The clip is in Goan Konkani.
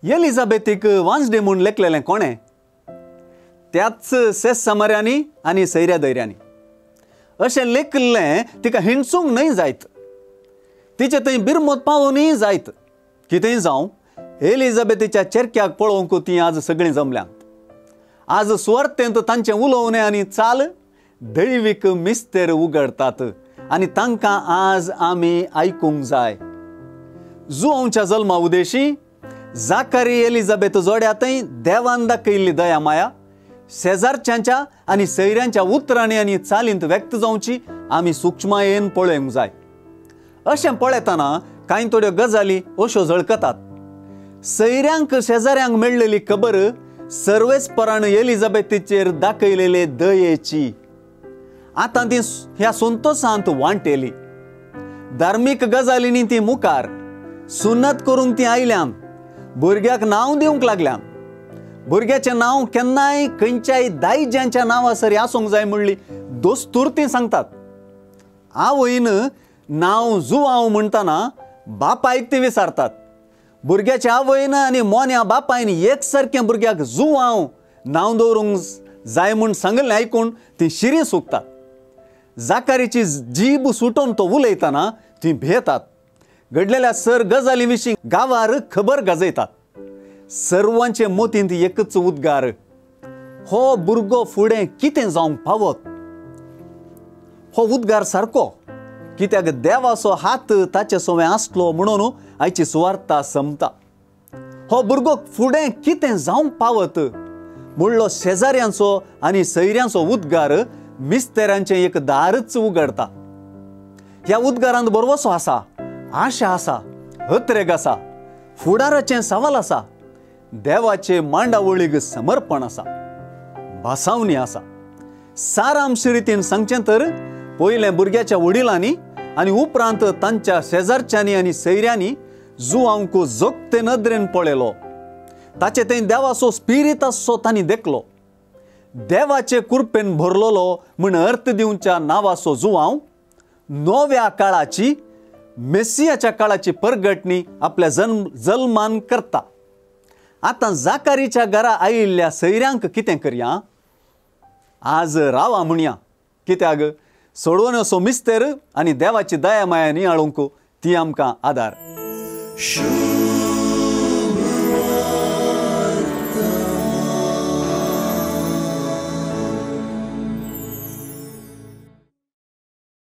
एलिझाबेथीक वांजडे म्हूण लेखलेलें कोणें? त्याच सेस समाऱ्यांनी आनी सैऱ्या दैऱ्यांनी अशें लेखिल्लें तिका हिणसूंक न्हय जायत, तिचे थंय बिरमत पावोवनूय जायत. कितेंय जावं, एलिझाबेथीच्या चेरक्याक पळोवंक तीं आज सगळीं जमल्यांत. आज सुवार्थेंत तांचें उलोवणें आनी चाल दैवीक मिस्तेर उगडतात आनी तांकां आज आमी आयकूंक जाय. जुवांच्या जल्मा उदेशी जाकारी एलिझाबेथ जोड्या थंय देवान दाखयल्ली दया माया शेजारच्यांच्या आनी सैऱ्यांच्या उतरांनी आनी चालींत व्यक्त जावची आमी सूक्ष्मायेन पळोवंक जाय. अशें पळयतना कांय थोड्यो गजाली अश्यो झळकतात. सैऱ्यांक शेजाऱ्यांक मेळ्ळेली खबर सर्वेस्परान एलिझाबेथीचेर दाखयलेले दयेची आतां ती ह्या संतोसांत वांटेली. धार्मीक गजालींनी ती मुखार सुन्नत करूंक ती आयल्यान, भुरग्याक नांव दिवंक लागल्यान. भुरग्याचें नांव केन्नाय खंयच्याय दायज्यांच्या नांवा सरी आसूंक जाय म्हणली दोस्तूर ती सांगतात. आवयन नांव जुवांव म्हणटना बापायक ती विसारतात. भुरग्याच्या आवयन आनी मोन्या बापायन एक सारकें भुरग्याक जुवांव नांव दवरूंक जाय म्हूण सांगलें आयकून ती शिरी सुकतात. जाकारीची जीब सुटोवन तो उलयतना ती भियेतात. घडलेल्या सर गजाली विशीं गांवार खबर गाजयतात. सर्वांचे मोतींत एकच उद्गार, हो भुरगो फुडें कितें जावंक पावत? हो उद्गार सारको, कित्याक देवाचो हात ताचे सवें आसलो म्हणून आयची सुवार्ता समता. हो भुरगो फुडें कितें जावंक पावत म्हणलो शेजाऱ्यांचो आनी सैऱ्यांचो उद्गार मिस्तेरांचें एक दारच उगडता. ह्या उद्गारांत बरवसो आसा, आशा आसा, हत्रेग आसा, फुडाराचें सवाल आसा, देवाचे मांडावळीक समर्पण आसा, भासावणी आसा. सारांश रितीन सांगचें तर पयलें भुरग्याच्या वडिलांनी आनी उपरांत तांच्या शेजारच्यांनी आनी सैऱ्यांनी जुवांक जोगते नदरेन पळयलो. ताचे थंय देवाचो स्पिरीत आसचो तांणी देखलो. देवाचे कृपेन भरलेलो म्हूण अर्थ दिवच्या नांवाचो जुवांव नव्या काळाची मेसियाच्या काळाची परगटणी आपल्या जल्मान करता. आतां जाकारीच्या घरा आयिल्ल्या सैऱ्यांक कितें करया? आज रावा म्हणया, कित्याक सोडवण्याचो मिस्तेर आनी देवाची दया माया नियाळूंक ती आमकां आदार.